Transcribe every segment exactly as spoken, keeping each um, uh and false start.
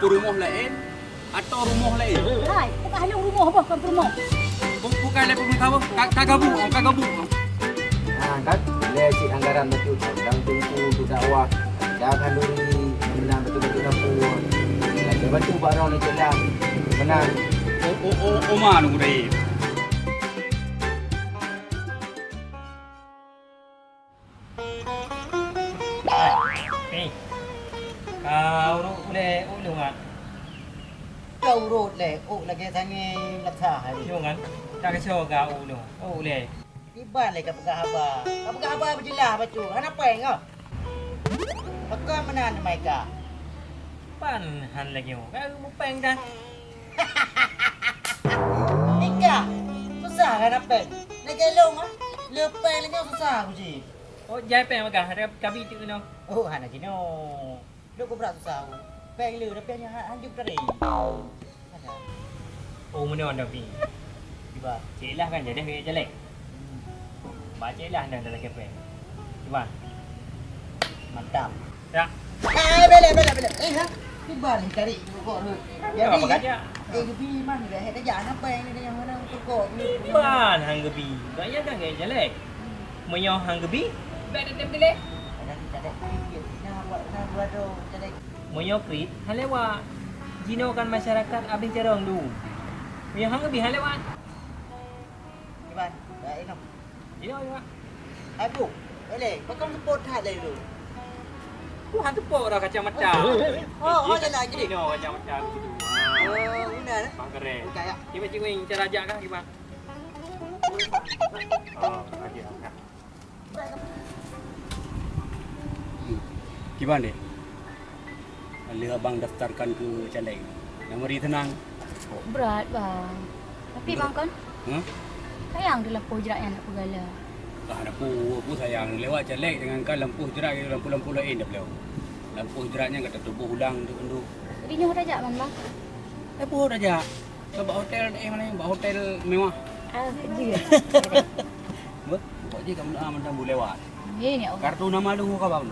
peurumoh laén atau rumoh laén? Hai, ka lheueh rumoh boh, kon peurumoh. Bu-, bukan lé peurumoh saboh, ka, ka gabung, ka gabung. Ha, kan? Lé cit anggaran bacut, dan teungku untuk dakwah, dan khanduri, meunan bacut-bacut lampu. Dan bantu bak droe cit lam. Meunan. Oh, oh, oh, oh, ma nunggu dai. Hai, Pi. Ka urot ulèe ôk lôn nyan. Ka urot lé ôk lagèe sangè laksa hai. Lôn nyan, ka keusoe ka ôk lôn. Ôk ulèe. Kiban lé ka peugah haba. Ka peugah haba beujeulaih bacut. Hana péng ah. Pakon meunan mai ka. Pan han lagèe nyoe. Ka mupéng dah. Ika, susah kan péng? Lagèe lôn ah, le péng lé nyoe susah kuji. Oh, jai péng bagah, ada kabi tu kena. Oh, hana jinoe. Lôn kubra susah. Péng le, tapi hanya ha-, hanjeuet tadi. Oh, meunyoe anda pi. Kiban. Cek lah kan jadi gaya jalek. Hmm. Ba cek lah anda dalam kepeng. Kiban. Mantap. Ya. Eh, belek, belek, belek. Eh, ha? Kiban ni cari rokok tu. Apa kajak? Eh, gebi man, dah hek kajak. Apa yang dia yang mana rokok ni? Kiban hang gebi. Gaya kan gaya jalek. Meunyoe hang gebi, bèk teutep dilèe. Nah, buat, nah, buat tu, jalek. Meunyoe kriet, hana lewat. Jinoe kan masyarakat abéh carông du. Meunyoe hana geubri, hana lewat. Iban, dah inong. Jinoe, jinoe. Aduh, boleh. Pakon seupôt that lé tu? Ku han seupôt dah kacamata. Oh, oh, jalan jadi. Jinoe kacamata aku tu. Oh, benar, eh? Bang keren. Buka, ya. Cuba, cuba, cara ajak kah, cuba. Oh, ajak, ajak. Kiban deh? Lheueh abang daftarkan keu caleg. Nyang meuri teunang. Brat, Bang. Tapi, Bang, kon? Hah? Sayang di lampôh jrat nyan nak peugala. Ah, ada pu, pu sayang. Lewat caleg dengan kan lampôh jrat, lampôh-lampôh laén dah beliau. Lampôh jrat nyan ka tatuboh ulang untuk, untuk. Jadi nyoe dah jak, Bang, Bang? Eh, pu dah jak. Ka bak hotel, eh, mana, bak hotel mewah. Ah, dia. Beuh, pokok jih kamoe doa mantong bu lewat. Amin, ya Allah. Kartu nama lu ka bang.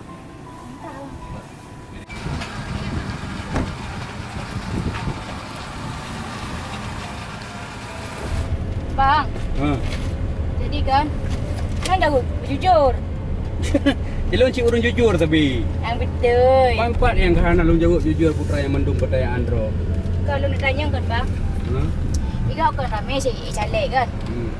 Bang. Ha. Jadi kan, kan Daud bujur. Ilôn cit ureueng jujur sabe. Nyang beutôi. Pan pat nyang ka hana lôn jaweueb jujur putra nyang mandum peutanyaan droe. Ka lôn tanyong kon, Bang. Hah? Iga kon ramé si caleg kan? Hmm.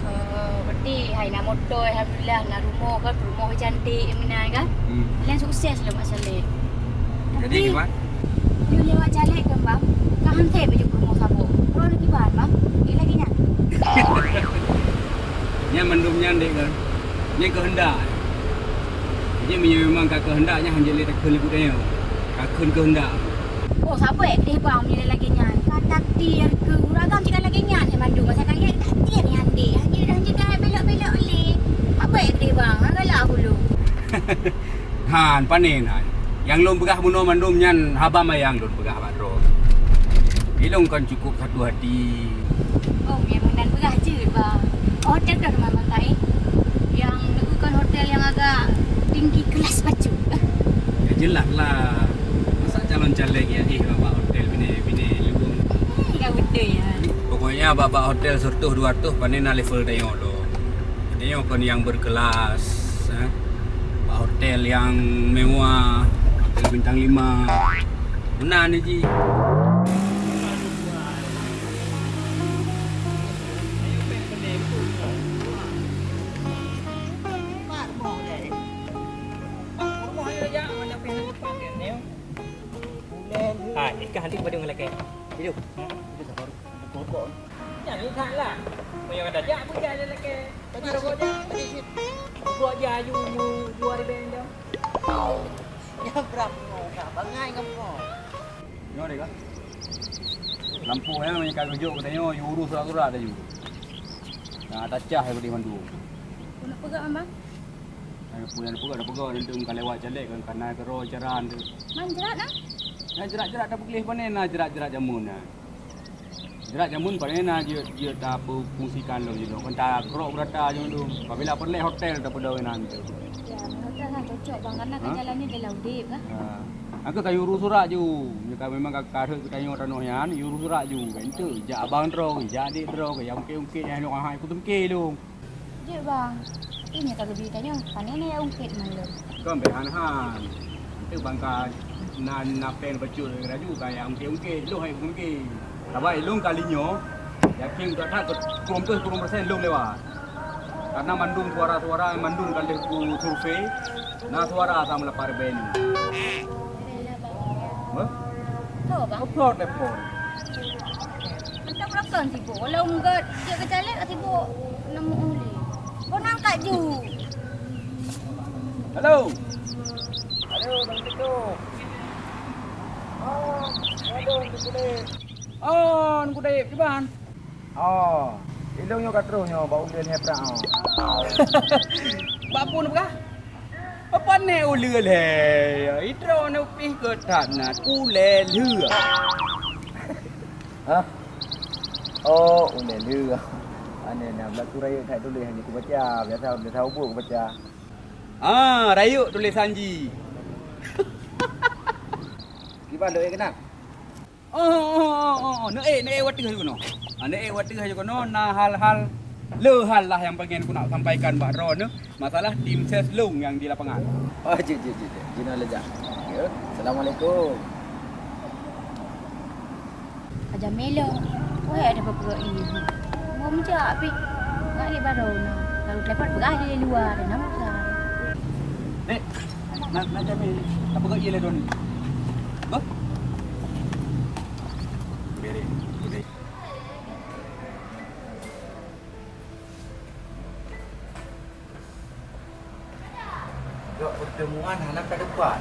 Eh, berarti hai na moto, alhamdulillah, na rumoh kan, rumoh cantik meunan kan? Hmm. Lain sukses lom mak caleg. Jadi, tapi, kiban? Nyoe lewat caleg kan, Bang? Ka han tem baju peurumoh saboh. Kalau lagi ban, Bang? Ni lagi nyan. Nyan mandum nyan dek kan. Nyan keuheundak. Jadi meunyoe memang ka keuheundak nyan hanjeuet lé takheun lé buet tanyoe. Ka kheun keuheundak. Oh, saboh keudeh bang meunyoe lagèe nyan. Ka takdir keu uragam cit ka lagèe nyan, eh, mandum masa kaya takdir nyan deh. Hanjeuet, hanjeuet dah belok-belok lé. Saboh keudeh bang, hana galak hulu. Han, pane nan. Nyang lôn peugah bunoe mandum nyan haba mayang lôn peugah bak droe. Ilôn kon cukup satu hati. Oh, memang nan peugah jeuet, Bang. Hotel dah rumah Bang Taib. Yang neu kon hotel yang agak tinggi kelas bacut. Ya, jelas lah. Masa calon caleg ya, eh, bak hotel bini, bini lubung. Hmm, ya betul ya. Pokoknya bak, bak hotel seratus dua ratus pane na level tanyoe lo. Tanyoe kon yang berkelas, eh. Bak hotel yang mewah, hotel bintang lima. Meunan ni ji. Ha, nikah nanti kepada orang lelaki. Hidup. Hidup sabar. Ada pokok. Jangan nikah lah. Mau yang ada jak pun jangan lelaki. Tadi Mana sih, rokok jak? Tadi sih. Buat je ayu mu dua ribu enam. Ya, berapa kau? Bangai kamu kau. Nyoe deh, Kak. Lampu nyan meunyo ka geujok geutanyoe, yue urus surat-surat laju. Nah, tacah laju di mandum. Keuneuk peugah, Bang? Hai, peue nyang peugah, dah peugah, nanti ka lewat caleg kan, kana keudroe cara tu. Man jerat, nah? Nah, jerat-jerat dah peugleh panen, nah, jerat-jerat jameun, nah. Gerak jameun pane na jeuet, jeuet tapeufungsikan lom jinoe. Kon tagrok beurata jinoe. Apabila peureulèe hotel tapeudong inan tu. Ya, hotel kan cocok bang, karena kan jalan ni jalan udep kan. Ha. Aku ka yue urus surat ju. Nyoe ka memang ka kareuet geutanyoe tanoh nyan, yue urus surat ju. Enteuk jak abang droe, jak adik droe, nyang ungkét-ungkét nyan lôn hai kuteumké lôn. Jeuet bang, ini ka geubi tanyoe, pane na ya ungkét malom. Kon bèk han-han. Enteuk bang ka na, na péng bacut laju ka ya ungkét-ungkét, lôn hai ungkét. Sabab ilôn kali nyoe yakin that-that keu peuet ploh persen lôn lewat. Karena mandum suara-suara mandum ka lheueh kusurvei, na suara sama lapar ben. Hah? Ho bang? Upload deh phone. Mantap rakan sibuk. Walau enggak jeuet keu caleg sibuk nemu uli. Kau angkat ju. Halo. Halo, Bang Tito. Ah, halo, Bang Tito. Oh, Teungku Dayeb, kiban? Oh, ilôn nyoe ka troh nyoe bak uleuen he prak, oh. Bak peue neupeugah? Pane uleuen he? Idroeneuh pih keu that na ulèe lheueh. Hah? Oh, ulèe lheueh. Pane na, bak tu rayeuk that tuléh hana kubaca. Biasa, biasa ubuk kubaca. Ah, rayeuk tulésan jih. Kiban lôn ék keunan? Oh, oh, oh, oh, oh. Neuék, neuék watèe ju keunoe. Ah, neuék watèe ju keunoe, na hal-hal, le hal lah nyang pengen ku nak sampaikan bak droeneuh, masalah tim ses lôn nyang di lapangan. Oh, jeuet, jeuet, jeuet, jeuet. Jinoe lé jak. Ya. Assalamualaikum. Aja melo. Weh, ada beberapa ini. Mau mencak, tapi nggak ada baru. Nah, kalau telepon, pegang di luar, ada nama kan. Dek, nak, nak jamé ni. Apa kau iya ledon ni? Bah? Beri, beri. Dok pertemuan hana ka dapat.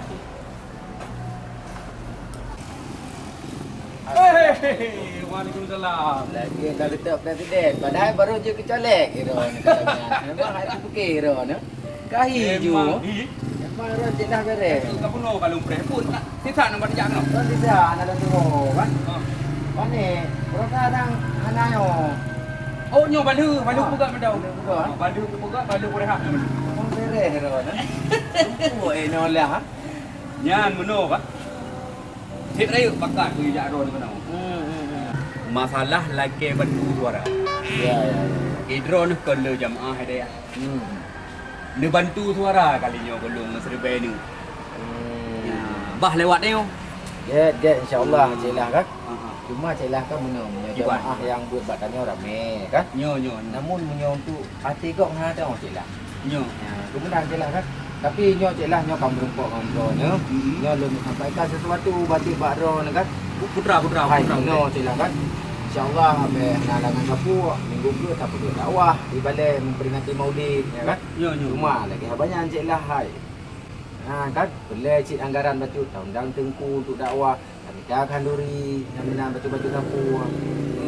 Hei, waalaikumsalam. Lagi dah letak presiden, padahal baru je kecolek kira ni. Memang hati fikir kira ni. Kahi ju. Memang, hi. Memang orang jelas beres. Ka bunoe balong preh pun tak sisa nak bak jak noh. Kan sisa nak dah tunggu kan. Ha. Pane, berasa orang hana yo. Oh, nyoe balu, balu peugah medau. Balu peugah. Balu peugah, balu peureuhat nyoe. Oh, beres dah kan. Tunggu eh nolah. Nyan meunoe kan. Cit rayeuk pakat keu jak droe keunoe. Hmm, hmm, hmm. Masalah lakèe bantu suara. Ya, ya, ya. Idroeneuh kon le jamaah deh. Hmm. Neubantu suara kali nyoe gohlom ngon siribèe nyoe. Hmm. Ya, bah lewat nyoe. Gèt, gèt, insya Allah, Cik Lah kan. Aha. Cuma Cik Lah kan meunoe, meunyoe jamaah nyang buet bak tanyoe ramè kan. Nyoe, nyoe, nyoe. Namun meunyoe untuk até gob hana teuh Cik Lah. Nyoe. Ya, keumudian Cik Lah kan. Tapi nyoe Cik Lah nyoe ka meurumpok ngon droeneuh. Hmm. Nyoe lôn sampaikan sesuatu bacut bak droeneuh kan. Putra, putra, putra. Hai, putra, nyoe Cik Lah kan. Insya Allah, bèk na halangan sapeue, minggu keue tapeugöt dakwah di balè memperingati Maulid, ya kan? Nyoe, nyoe. Cuma lagèe haba nyan Cik Lah hai. Ha, kan? Peureulèe cit anggaran bacut, taundang teungku untuk dakwah, tamita khanduri, nyang meunan bacut-bacut sapeue.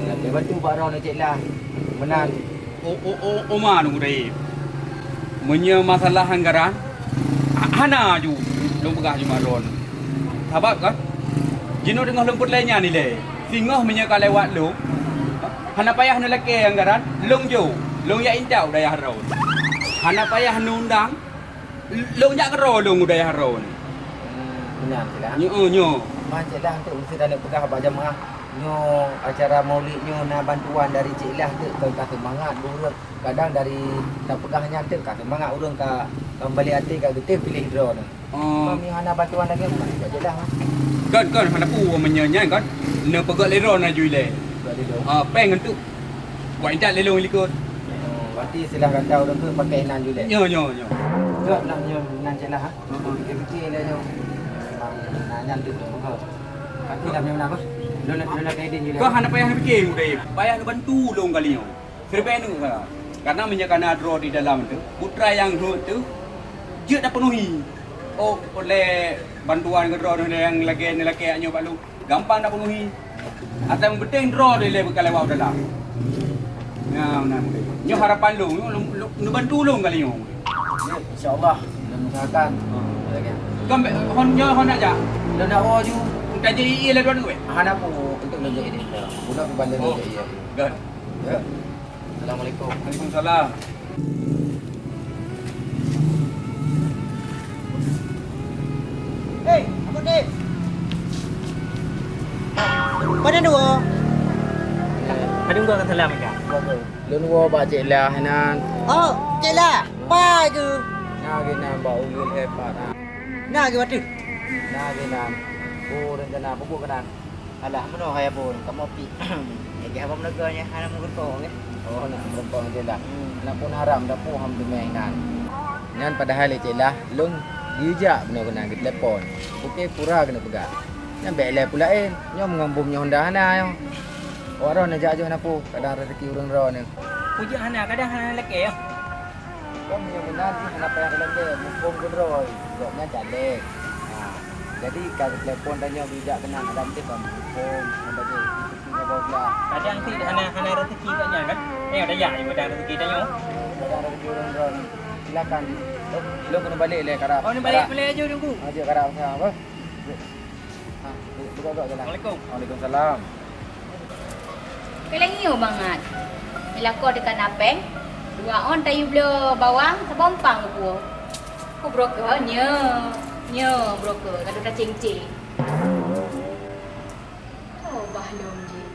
Lagèe bacut bak droeneuh Cik Lah. Meunan. Oh, oh, oh, oh, ma nunggu dai. Meunyoe masalah anggaran, ha-, hana ju lôn peugah ju bak droeneuh. Sabab kan, jinoe teungoh lôn peureulèe nyan ilèe. Singoh meunyoe ka lewat lôn, hana payah neulakèe anggaran, lôn jok, lôn jak intat u dayah droe. Hana payah neundang, lôn jak keudroe lôn u dayah droe. Hmm, meunan Cik Lah. Nyoe, nyoe. Man Cik Lah, untuk meusti taneuk peugah bak jamaah, nyoe acara Maulid nyoe na bantuan dari Cik Lah teuk, kon ka seumangat ureueng. Kadang dari tapeugah nyan teuk ka seumangat ureueng ka, ka meubalek até ka geutem piléh droeneuh. Oh. Cuma meunyoe hana bantuan lagèe nyan, Cik Lah. Kon, kon, hana peue meunyoe nyan kon. Neupeugöt lé droeneuh ju ilèe. Peugöt lé droeneuh. Ah, péng untuk buat intat lé lôn likot. Oh, berarti istilah gata ureueng keu pakai inan ju ilèe. Nyoe, nyoe, nyoe. Gèt lah nyoe, nan Cik Lah, ha. Heeh. Pikir-pikir lé nyoe. Memang na nyan tu, tu, tu. Tapi dah memang apa? Lôn, lôn nak edit ju ilèe. Kau hana payah pikir, Udai. Payah neubantu lôn kali nyoe. Siribèe nyoe saja. Karena meunyoe ka na droe di dalam tu, putra nyang rhot tu jeuet tapeunuhi. Oh, oleh bantuan keu droe nyang lagèe, nyang lagèe nyoe bak lôn. Gampang tapeunuhi. Asai meupeunteng droe dilèe beukalewat u dalam. Nyan, nyan, nyoe harapan lôn, nyoe lôn, lôn, neubantu lôn kali nyoe. Ya, insya Allah, lôn usahakan. Ha. Ya, kan? Kon bèk, hon nyoe, hon aja. Lôn nak woe ju. Ka jadi ie lé droeneuh weh. Hana peue untuk lôn jadi. Nak kembali Oh, lagi, ya. Gan. Ya. Assalamualaikum. Waalaikumsalam. Hei, Abang Dave. Pada dua. Ada dua kata salam, Kak. Lôn woe bak Cik Lah nan. Oh, Cik Lah. Pai ke? Na geunan bak ulôn hebat, ha. Na geuh bateue. Na geunan. Oh, rencana peubuet keunan. Alah, meunoe hai Abon, kamoe pi. Lagèe haba meulaga nyan hana meureumpok, oke? Oh, hana meureumpok, Cik Lah. Hmm. Hana pun harap, meudapoh ham teumé nan. Nyan padahai lé Cik Lah, lôn geujak bunoe keunan geutelepon. Oke, pura keuneuk peugah. Nyan bèk lé peulaén. Nyoe meungon bom nyoe honda hana nyoe. Awak droe neujak jôh na peue, kadang rezeki ureueng droe nyoe. Peue jeuet hana, kadang hana lakèe, ya. Kon meunyoe meunan jih hana payah lagèe, muphom keudroe, gobnyan caleg. Ha, jadi ka geutelepon tanyoe geujak keunan, Adam teuh ka muphom, ngon lagèe itu bau glah. Kadang cit hana, hana rezeki kat nyan kan? Nyoe dah yak, dah rezeki tanyoe. Kadang rezeki ureueng droe. Silakan. Lôn, lôn keuneuk balek lé, karab. Oh, ni balek, balek aja, Teungku. Ha, jeuet, karab. Ha, apa? Ha, bu-, buka-buka jalan. Assalamualaikum. Waalaikumsalam. Keuleungieu bangat. Meulakoe teuka na péng, dua ôn tayue bloe bawang, saboh umpang geupuwoe. Ku broker, nyo, nyo broker, ka dua taceng-ceng. Oh, bah lôn jih.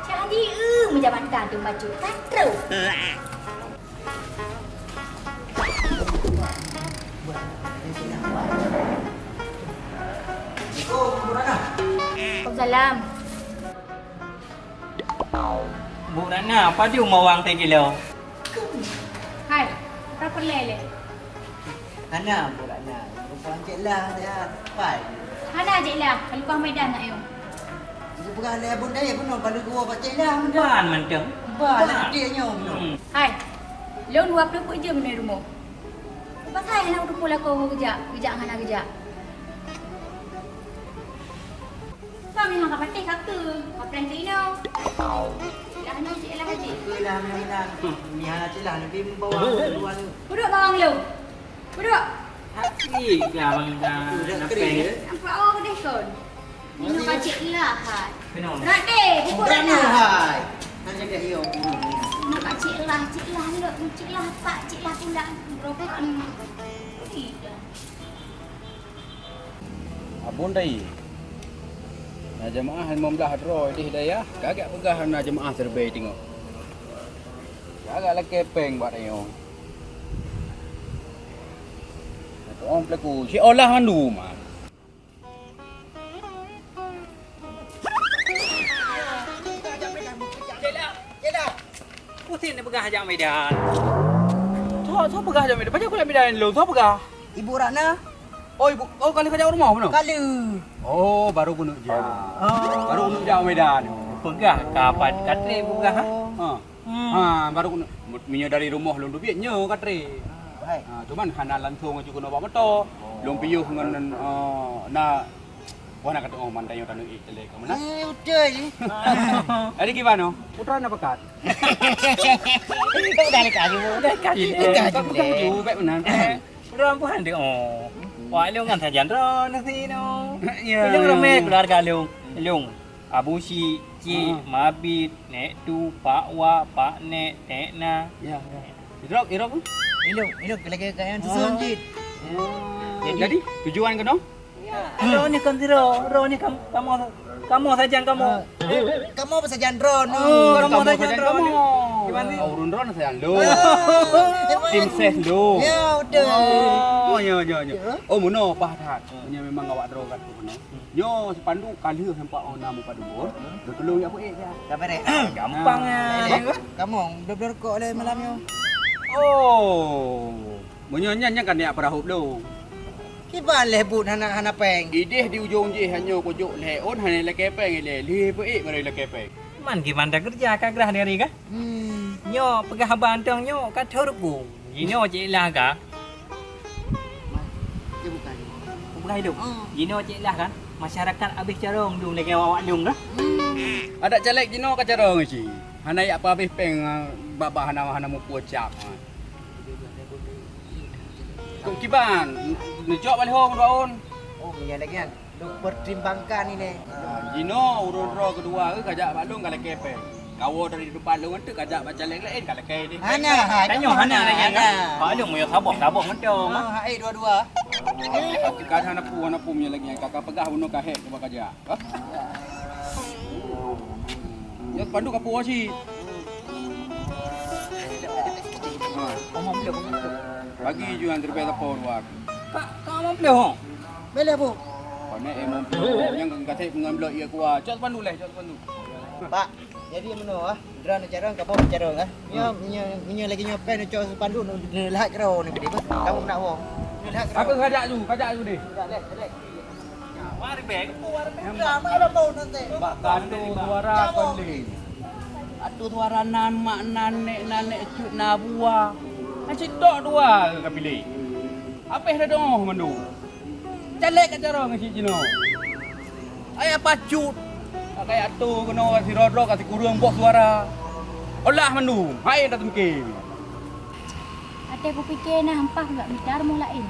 Cak jih, eu, meujaban ka dum bacut, ka trok. Waalaikumsalam. Bu Ratna, padum bawang teuh kilo? Hai, ka peureulèe lé. Hana, Bu Ratna. Rupa Cik Lah, ya. Pai. Hana, Cik Lah. Ka leupah Medan nak yum. Itu peugah lé Abon Dayah bunoe, ka lheueh geuwoe bak Cik Lah. Ban mantong. Ban, ban. Dia nyoe bunoe. Hmm. Hai. Lôn dua ploh peuet jeuem di rumoh. Pasai hana kuteupeu lakoe geujak, geujak hana geujak. Kami hana patéh kaka, ka plan cek inoe. Cik Lah ni, Cik Lah aja. Kaka lah, Cik Lah. Ni hana Cik Lah, ni bim bawang dua ni. Puduk bawang lu. Puduk. Asik lah bang dah. Puduk nak kering, peng. Ya? Nampak awak pedih kon. Minum kacik lah, hai. Kenapa? Rat deh, bubuk rat nah. Hai. Hanya dah iyo. Minum kacik lah, cik lah, lok, cik lah, pak, cik lah pulang. Berokat ni. Tidak. Abon dai. Na jeumaah limong blaih droe deh dayah, kagak peugah na jeumaah siribèe teungoh. Kagak lakèe pèng bak tanyoe. Tu'oh peulaku, si olah mandum ah. Pusing ni peugah jak Medan. Soe, soe peugah jak Medan? Pajan kulak Medan lôn, soe peugah? Ibu Ratna. Oh, ibu, oh, ka lheueh ka jak rumoh bunoe? Ka lheueh. Oh, baru keuneuk jak. Ah. Baru keuneuk jak Medan. Peugah kapan? Ka trép peugah, ha? Ha. Hmm. Ha, baru keuneuk, meunyoe dari rumoh lôn teubiet nyoe ka trép. Ah, hai. Ha, cuman hana langsong aju keunoe bak moto. Lôn piôh ngon, eh, na Wah, na kata, oh, mandai nyoe taneuk ék teuh lé kamoe na. Eh, beutôi. Jadi gimana? Putra na pekat? Udah kali kali. Udah kali. Udah kali. Bukan juga, baik benar. Udah ampuhan deh, oh. Wah, lu kan sajan droe nasi no. Ya, lu ya, ramai ya. Keluarga lu. Lu, Abu Syik, Cik, ah. Mabit, Nek Tu, Pak Wak, Pak Nek, Nek Na. Ya, ya. Irok, irok. Ilok, ilok lagi kat yang susun, ah. Cik. Oh. Jadi, jadi, tujuan keunoe? Ya, droeneuh kon sidroe, droeneuh kam-, kamoe, kamoe sajan kamoe. Eh, kamoe peusajan droeneuh. Oh, kamoe sajan droeneuh. Gimana? Oh, ureueng droeneuh sajan lôn. Ah, tim ses lôn. Ya, betul. Oh, ya, ya, ya. Ya. Oh, meunoe paih that. Meunyoe memang awak droe ka tuh meunoe. Nyoe sipanduk ka lheueh nampak oh na mupadubur. Lôn tulông jak peuék ya. Ka beres. Gampang ah. Kamoe dua belas rukok lé malam nyoe. Oh. Meunyoe nyan, nyan ka neujak peurahop lôn. Kiban lé buet hana, hana péng. Idéh di ujong jih hanyoe kujok lhèe ôn hana lakèe péng ilèe. Lheueh peuék baru lakèe péng. Man kiban takeureuja ka grah dari kah? Hmm. Nyoe peugah haba antong nyoe ka thô ruku. Jinoe Cik Ilah ka. Dia bukan. Peugah hidup. Hmm. Jinoe Cik Ilah kan. Masyarakat abéh carông dum lagèe awak dum dah. Hmm. Adak caleg jinoe ka carông cit. Hana yak peuabéh péng, ah, bak-bak hana, hana muphom cap. Kok kiban, neucok bak lhèe ôn, dua ôn. Oh, meunyan lagèe nyan. Lôn pertimbangkan ini. Jinoe ureueng droe keudua kajak bak lôn ka lakèe péng. Kawoe dari teumpat lôn teuk kajak bak caleg laén ka lakèe deh. Hana, hana. Tanyoe hana lagèe nyan. Hana. Bak lôn meunyoe saboh-saboh mantong. Ah, hai dua-dua. Ka hana peue, hana peue meunyoe lagèe nyan. Ka, ka peugah bunoe ka hék cuba kajak. Hah? Ya, spanduk ka peue cit. Ha. Bagi ju nyang terlebih teupeue luar. Ka, ka among pleh, ho? Boleh, Bu. Pane eh, among pleh. Nyang ka kasih pengambil ia kuah. Cok spanduk leh, cok spanduk. Pak, jadi meunoe, ah. Droeneuh carông, kamoe carông, ah. Nyoe, nyoe, nyoe lagèe nyoe pen cok spanduk, neulat keudroe neuh, Pak. Kamoe nak woe. Neulat keudroe. Apa kajak ju, kajak ju deh. Bak kantô suara kon lé. Kantô suara nan, mak nan, nek nan, nek cut na buwa. Aci tok dua ka piléh. Abéh dah doh mandum. Caleg ka carông cit jinoe. Ayah pacut. Ka kaya tu keunoe sidroe-droe ka sikureueng boh suara. Olah mandum, hai dah teumeuké. Watèe kupiké na hampah bak mita rumoh laén.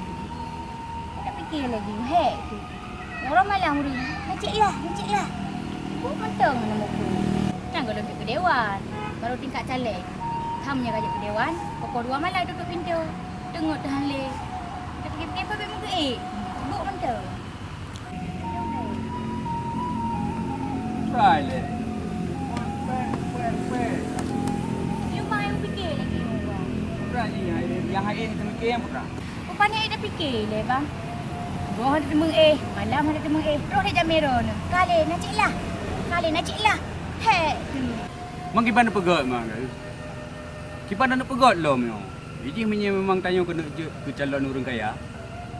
Tapike lagèe hék tu. Uroe malam ureueng, "Nacik lah, nacik lah." Buet mantong hana muphom. Nyan gohlom jeuet keu dewan, baru tingkat caleg. Tham nyan ka jeuet keu dewan, poh dua malam tutup pintoe. Teungeut teuhan lé. Tapike-pike pabék meugeue. Buet mantong. Rai lé. Nyang hai, nyang hai teumike nyang peugah. Rupanya ida pike lé, Bang. Boh ada teumeuéh, malam ada teumeuéh. Terus dia jamé droeneuh. Ka lé, nacik lah. Ka lé, nacik lah. Hék. Mang kiban peugah mang. Kiban na peugah lom nyoe. Jih meunyoe memang tanyoe keuneuk jeuet keu calon ureueng kaya,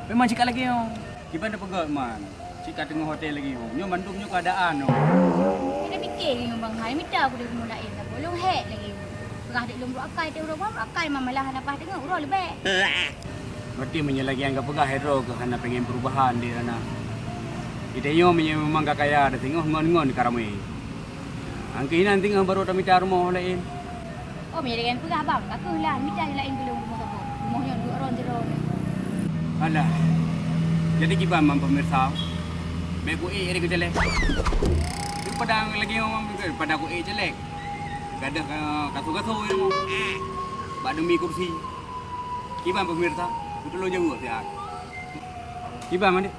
memang cit ka lagèe nyoe. Kiban na peugah man, cit ka teungoh watèe lagèe nyoe. Nyoe mandum nyoe keuadaan nyoe. Kita pike lagèe nyoe Bang Hai, mita aku dari rumah laén, tapi ulôn hék lagèe nyoe. Peugah dek lôn brok akai, teuh ureueng brok akai, mamalah hana paih teungoh, uroe leubeh. Berarti meunyoe lagèe nyang kapeugah droe keuh hana pengen perubahan di hana. Di tanyoe meunyoe memang ka kaya, da singoh ngon-ngon ka ramé. Angkeuh inan singoh baru tamita rumoh laén. Oh, meunyoe lagèe nyan peugah, Bang, ka keuh lah, mita laén keu lôn rumoh saboh. Rumoh nyoe duek ron sidroe nyoe. Alah. Jadi kiban man pemirsa, bèk kuék jadi keu caleg. Padahai lagèe nyoe, padahai kuék caleg. Gadoh ka, kaso-kaso nyoe. Bak demi kursi. Kiban pemirsa, beutôi lôn jaweueb siat. Kiban mandum.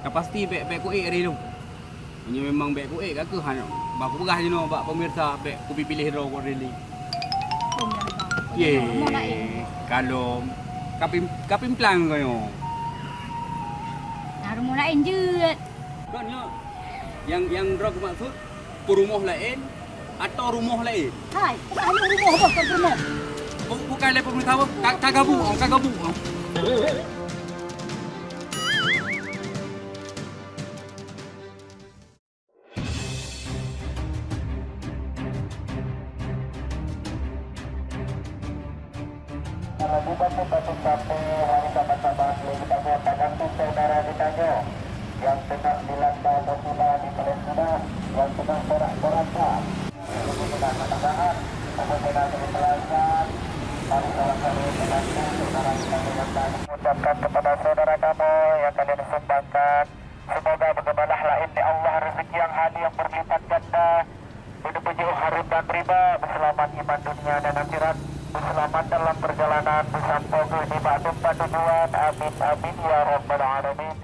Ka pasti bèk, bèk kuék hari nyoe. Meunyoe memang bèk kuék ka keuh hana, bah kupeugah jinoe bak pemirsa bèk kupiléh droe keu Rili. Ye, kalom. Kapim, kapimplang kau nyoe. Nah, rumoh laén jeuet. Kon nyoe. Yang, yang droe kumaksud, peurumoh laén atau rumoh laén? Hai, bukan rumoh, boh, kon rumoh. Bu-, bukan lé pemirsa, boh. Ka, ka gabu, oh, ka gabu, oh. Kalau bukan batuk sampai hari sama-sama, kita buat tak ganti saudara di tanyo. Yang tengah dilanda musibah di Palestina, yang tengah berat-beratnya. Kemungkinan ketegangan, kemungkinan kekerasan, mari sama-sama membantu saudara kita yang tadi. Ucapkan kepada saudara kamu yang kalian sumbangkan, semoga bergembalah lain di Allah rezeki yang hali yang berlipat ganda. Beuteupeujeuh hareuem dan riba, beuselamat iman dunia dan akhirat, beuselamat dalam perjalanan, beusampoe kheueh nibak teumpat tujuan. Amin, amin, ya rabbal alamin.